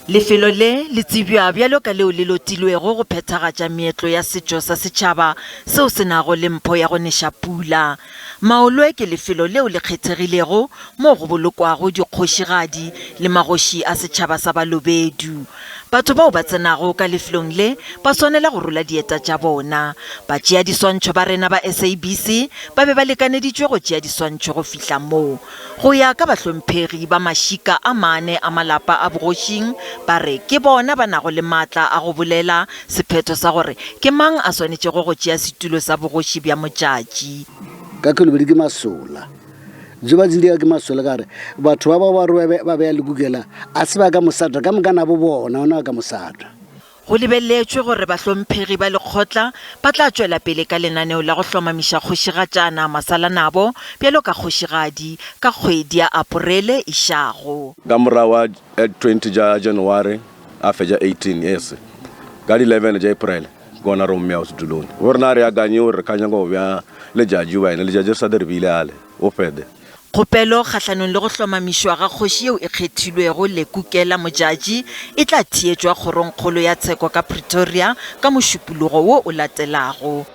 Lefelo le le tsebja bjalo ka leo le lotilwego go phethagatša meetlo ya setšo sa setšhaba seo se nago le mpho ya go neša pula. Maolwe ke lefelo leo le kgethegilego moo go bolokwago dikgošigadi le magoši a setšhaba sa Balobedu. Batho bao ba tsenago ka lefelong le ba swanela go rola dieta tša bona. Batšeadiswantšho ba rena ba SABC ba be ba lekaneditšwe go tšea diswantšho go fihla moo. Go ya ka bahlomphegi ba mašika a mane a malapa a bogošing, ba re ke bona ba nago le maatla a go bolela sephetho sa gore ke mang a swanetšego go tšea setulo sa bogoši bja Motšatši. Ka Khelobedi ke masola. Jo ba tsebile ke masola ka gore batho ba ba ba re ba beya lekukela a se ba ka mosata ka moka nabo bona ona ba ka mosata. Go lebeletšwe gore bahlomphegi ba lekgotla ba tla tšwela pele ka lenaneo la go hlomamiša Kgošigatšana Masalanabo bjalo ka kgošigadi ka kgwedi ya Aporele išago. Ka morago ga 20 tša January a fetša 18 years, ka di 11 tša April ke gona re mmeago setulong. Go rena a re akanye gore re ka nyaka go bea letšatši goba eng, letšatši re sa le re beile ale, o fede. Kgopelo kgahlanong le go hlomamišwa ga kgoši yeo e kgethilwego Lekukela Modjadji e tla theetšwa Kgorongkgolo ya Tsheko ka Pretoria ka Mošupologo wo o latelago.